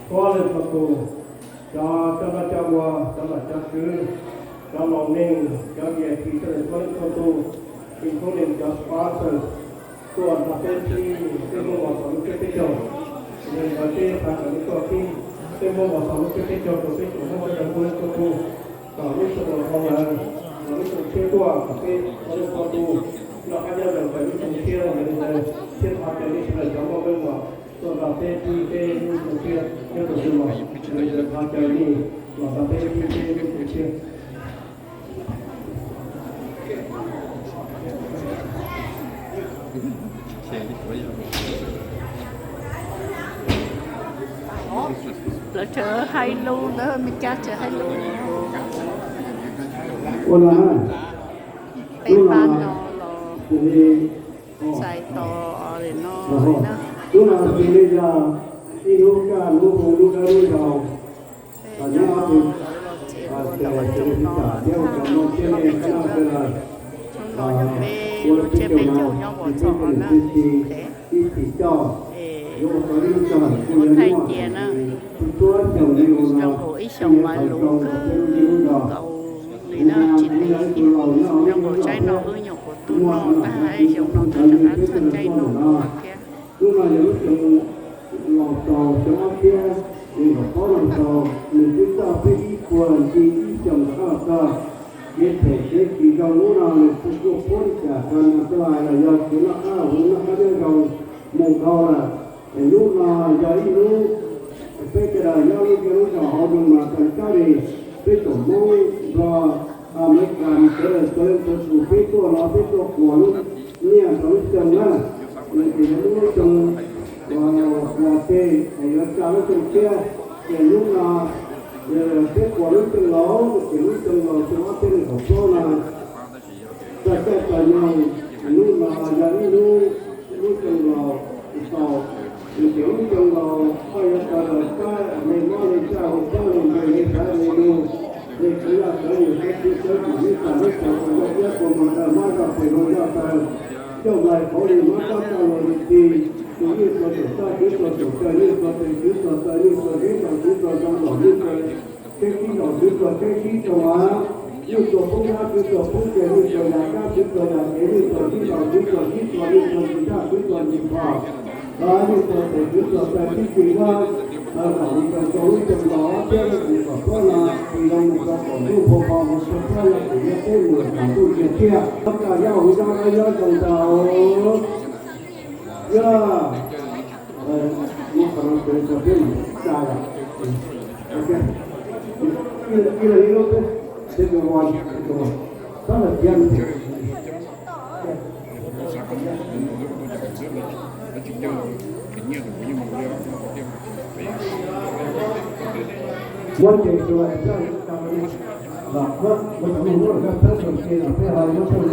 Txhua leej txhua tus, cov coj noj coj ua, cov nom cov tswv, cov laus neeg, cov V I P sawv daws txhua leej txhua tus, including cov sponsor tuaj nrog peb qhib tej Hmoob Los Tsuas lub tsiab peb caug, yog li ntawd peb thov caw nej tuaj qhib tej Hmoob Los Tsuas lub tsiab peb caug rau peb tsoom Hmoob sawv daws txhua leej txhua tus, kom lub xyoo los dhau lawm, kom lub xyoo tshiab tuaj, kom peb txhua leej txhua tus noj qab nyob zoo, kom lub xyoo tshiab, yog li ntawd thiaj thov caw nej sawv daws cov muaj meej mom tuaj nrog peb qhib peb lub xyoo tshiab nyob rau xyoo no, yog li ntawd thov caw nej los nrog peb qhib peb lub xyoo tshiab. Lawv tseem hais lus ntawd, Meskas tseem hais lus. Ua no na, peb pab no los txais tos no na. Lub no ces yog ib lub kaj lub hu lub dawb lub yau. Peb no los tsev ua tau ua tsaug no thiab, hnub no yog peb lub tsiab peb caug nyob Los Tsuas no na. Ib chim coj, es muab thaij cia na, zoo nkaus ib xyoos mas luv kawg nkaus li na, tsis ntev, zoo nkaus tsaib no wb nyuam qhuav tuaj noj tag ib xyoos no peb rov qab txhaj caij noj ua thiab. Hnub no yog lub xyoo laus tau xyoo ob txhiab nees nkaum plaub no tau, nws twb txog peb ib puag ncig ib xyoos rov qab los txog. Kev phem kev tsis zoo hnub no nws kuj puab li cas rau no txog los yog kev noj qab haus huv noj qab nyob zoo mus dhau lawm. Es hnub no yog ib hnub peb sawv daws nyob lub zej lub zos hauv Roos Mas Xas Kab Lis, peb tsoom Hmoob Nplog, Amelikas, sawv daws txhua leej txhua tus peb tuaj no peb tuaj quas lub nyiaj rau lub xyoo na. Nws ces yog lub xyoo uas quas tes es yuav tsa lub xyoo tshiab, ces hnub no peb quas lub xyoo laus, ces lub xyoo laus xyoo ob txhiab nees nkaum plaub no txog caij txog nyoog, hnub no yog ib hnub lub xyoo laus tau, nws ces lub xyoo laus koj yuav tau los pab me mob me ntsaj, pab me npe me sav me lug, me khwv yaj khwv nws sawv txij sawv txim ib txhis ib txhis ua nkauj iab kua muag daws mob zog pes lug zog taw, ncauj nplaig qauv li mob tsob txaj luag li ti, tus yeej txhua tus txaj twv txhua tus taw, yeej txhua tes twv txhua taw, yeej txhua zeb tau twv txhua zoo, yeej txhua tsheb sib zaum twv txhua tsheb sib zoo av, yeej txhua poob dab twv txhua poob ke, yeej txhua yam kab twv txhua yam kev, yeej txhua sib zaum twv txhua sib txhua, yeej txhua ntsis ntaj twv txhua ntsis phom, yeej txhua tes twv txhua taw sib txhis muab zaum li zoo rau lub xyoo laus ob txhiab nees nkaum plaub no tsis zoo mus rau kaum ntuj nphau npo mus rau plaub yav pem ntiaj teb mus kaum ntuj tiag tiag. Txhob kaj nyob hauv nyob dawb nyob zoo ntag. Yog muab qhov no tso rau peb mam tsa yom. Ib leeg ib lub peb, peb ua, peb ua, tab lawm tiag. Muab ces tus los muab, muab tau muab los koj txhawb tus ces los peb ho muab tau.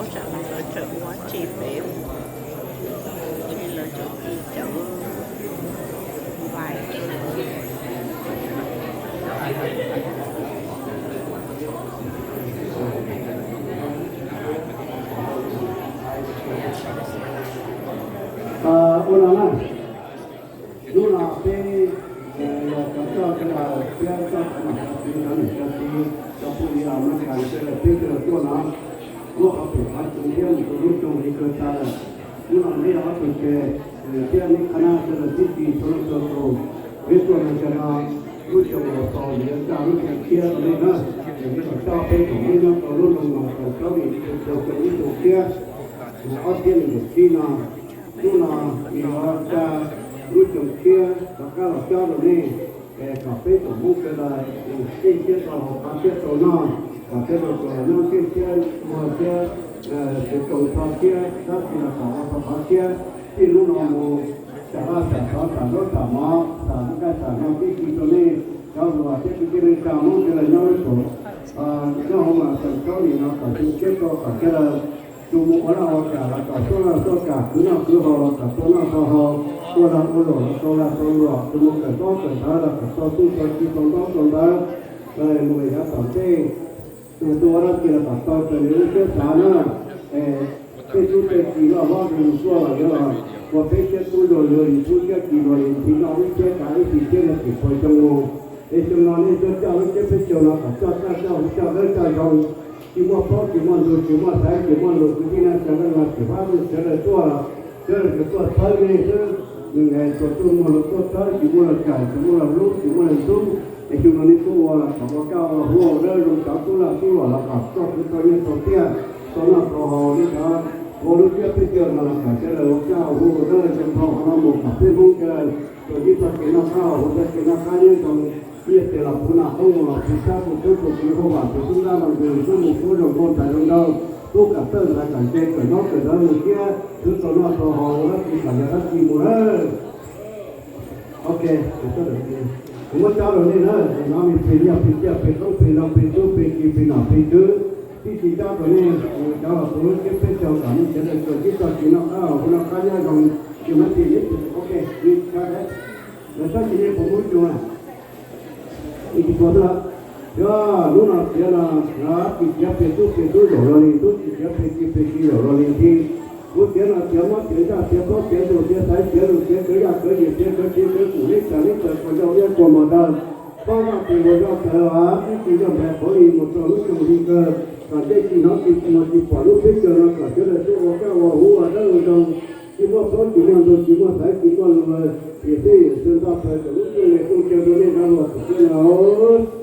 Ub, tsam no lawv tseem muab tsis pem, tsis lawv tseem kis cawv vais. Ua no na, hnub no peb cov coj sawv daws thiab coj cov nom cov tswv cov niam cov txiv cov phooj ywg Amelikas sawv daws peb sawv daws tuaj no, muab qhov phem qhov tseem thiab mus rau lub xyoo li kawg tas lawm. Hnub no neb yog ob tug tseg thiab neb qhab nab sawv daws tib si txhua leej txhua tus, peb tuaj no sawv no lub xyoo laus tau yuav tsa lub xyoo tshiab rau nej na. Ces peb los coj peb tsoom Hmoob nyob rau lub nroog no tau txog li xyoo ib xyoo tshiab ob txhiab nees nkaum tsib no. Hnub no yuav tsa lub xyoo tshiab rov qab los cob rau nej, es kom peb tsoom Hmoob sawv daws keej siab rau hauv qab siab rau noj, kom peb tau tau nyob keej siab muag siab, tus tsoos txho siab, tab sis los kom ua tau qhov siab. Txij hnub no mus, sam laj sam xov sam zaub sam mov sam nqaij sam no tib si rau nej cov hluas thiab kwv tij neej tsa Hmoob sawv daws nyob lub saum, nyob hauv mas xeem Kaub Lim no kom xyoo tshiab rau kom sawv daws tsuas mus ua laj ua kam los kom tuaj laj tuaj kam khwv noj khwv haus los kom tau noj tau haus, ua lag ua luam los tau lag tau luam, tsuas mus kawm ntaub kawm ntawv los kom tau txuj tau ci tau ntaub tau ntawv, mus yav tom ntej tuaj ua dab tsi los kom tau raws li lub siab xav na. Tej tub tej ki loj hlob zoo tuaj los yuav los ua peb siab tub zoo li pub siab ki zoo li nthi noj ib siab kav ib txhis siab no tsis puas xyoo mus. Es xyoo no nej tuaj coj lub siab peb caug no kom coj txaj coj huv coj dawb coj zoo, tsis muaj plaub tsis muaj ntug tsis muaj xaiv tsis muaj lus kwv tij neej tsa leej no tsis fab lub sawv daws tuaj los sawv daws tsuas tuaj txhawb nej xwb. Nws nqes tsuas tuaj muaj lus tuaj txhawb tsis muaj lus cawm tsis muaj lus hlub tsis muaj lus ntxub. Es xyoo no nej tuaj ua los kom ua kaj ua huv ua dawb zoo cov tub laj tub los los kom txoj khwv tau nyiaj tau tiaj tau noj tau haus li cov ua lub siab peb caug no los kom sawv daws ua kaj ua huv ua dawb zoo dhau qhov no mus kom peb Hmoob sawv daws tsuas yog txoj kev noj qab haus huv txoj kev noj qab nyob zoo. Nyiaj tes los puv noj qoob mus los puv sab puv tub puv kiv puv vam puv tub nrab los nqus tub mus tub zoo nkauj ntais zoo nraug, tub kam txawj ntais kam nce kawm ntaub kawm ntawv mus thiab tub tau noj tau haus ua dab tsi kom yog dab tsi mus na. Ok, kuv muab tso rau nej na, es no me plig nyiaj plig txiaj plig qoob plig loo plig tub plig ki plig nom plig tswv, tib si tso rau nej, cov los tus lub siab peb caug kom nej sawv daws tsuas yog txoj kev noj qab haus huv noj qab nyob zoo, tsis muaj txim li. Ok, lawv txhob tsis nej puas muaj cua. Ib tsis puas xwb. Yog hnub no tiav no, tsis tiav plig tub plig tub zaum los li tub, tsis tiav plig ki plig ki zaum los li nthi. Kuv tiav no tiav mob tiav ntsaj tiav plaub tiav ntug tiav xaiv tiav lus tiav kawv yaj kawv yim tiav kawv txiv kawv kum neb tsa neb taw kua zaub iab kua mos daw, pab vaj pes luas zoj taw av tib si zoj npais qauv li mus rau lub xyoo hli kawg, kom ntsej tsis hnov tsis muag tsis pom lub peb caug no kom sawv daws tuaj ua kaj ua huv ua dawb ua zoo, tsis muaj plaub tsis muaj ntug tsis muaj xaiv tsis muaj lus, yim txhij yim txhua ntxoj plaws kom lub rooj nqe rooj tsawg rau nej zaj luag tus tiab no.